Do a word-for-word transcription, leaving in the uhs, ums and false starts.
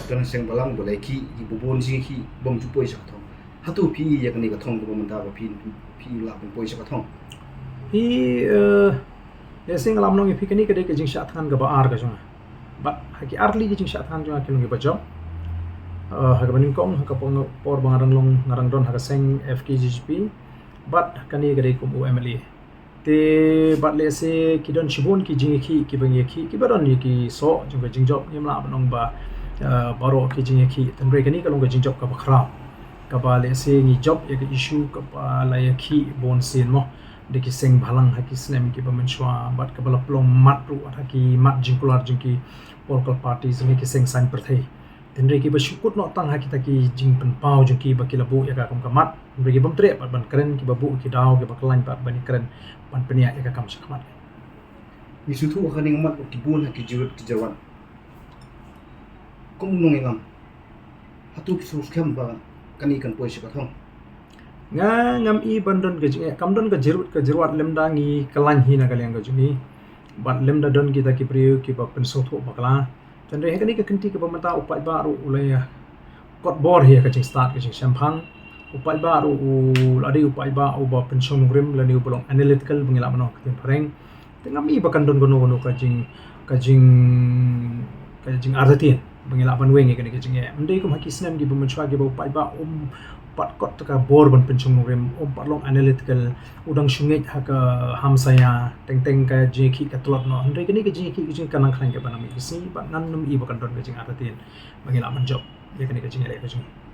Ka seng bhalang ba la ïakhih, ki bun jingïakhih bym ju poi sha ka thong. Hato phi ïa kane ka thong kaba mynta ba phi, phi lah ban poi sha ka thong? Phi, eh, lehse nga lah ban ong ïa phi kane ka dei ka jingshah thngan kaba ar ka jong nga. Bad ha ki artylli ki jingshah thngan jong nga ki long kiba jop. Eh, ha kaba nyngkong, ha ka por, por ba nga dang long, nga dang don ha ka seng F K J G P. Bad kane ka dei kum u M L A. Te bad lehse ki don shibun ki jingïakhih kiba ngi ïakhih, kiba don ïa ki soh jong ka jingjop, ngim lah ban ong ba, eh, baroh ki jingïakhih. Tangba kane ka long ka jingjop kaba khraw, kaba lehse ngi jop ïa ka issue kaba la ïakhih bun sien mo da ki seng bhalang ha ki snem kiba mynshuwa, bad kaba la pynlong mat ruh ha ki mat jingkular jong ki political parties ne ki seng saiñ pyrthei. Tangba kiba shu kut noh tang ha kita ki jingpynpaw jong ki ba ki la buh ïa ka kum ka mat. Tangba ki bym treh pat ban kren, kiba buh ki daw kiba khlaiñ pat ban kren, ban pynïaid ïa ka kam shakhmat. Ngi sngewthuh ha kane ka mat ba ki bun ha ki jingrit ki jingwan. Kum u nongïalam, hato phi sngewskhem ba kane kan poi sha ka thong? Nga ngam i ban don ka jingeh, kam don ka jingrit ka jingwan lymda ngi khlaiñ hi na ka liang ka jong ngi. Bad lymda don kita ki briew kiba pynsngewthuh bakla. Tangba ha kane ka kynti kaba mynta u paidbah ruh u la ïa kot bor hi ha ka jingstad ka jingshemphang. U paidbah ruh u la dei u paidbah uba pynshong nongrim lane uba long analytical ba ngi lah ban ong ha ka ktien phareng. Te ngam i ba kan don kano kano ka jing, ka jing, ka jingartatien ba ngi lah ban weng ïa kane ka jingeh. Ym dei kum ha ki snem kiba mynshuwa kiba u paidbah um pat kot ka bor ban pynshong nongrim, um pat long analytical, u dang shu ngeit ha ka hamsaïa, teng teng ka jingïakhih ka tlot noh. Hynrei kane ka jingïakhih ka jong ngi ka nang khlaiñ kaba nang mih ka sngi, bad ngan ym i ba kan don ka jingartatien ba ngi lah ban jop ïa kane ka jingïaleh ka jong ngi.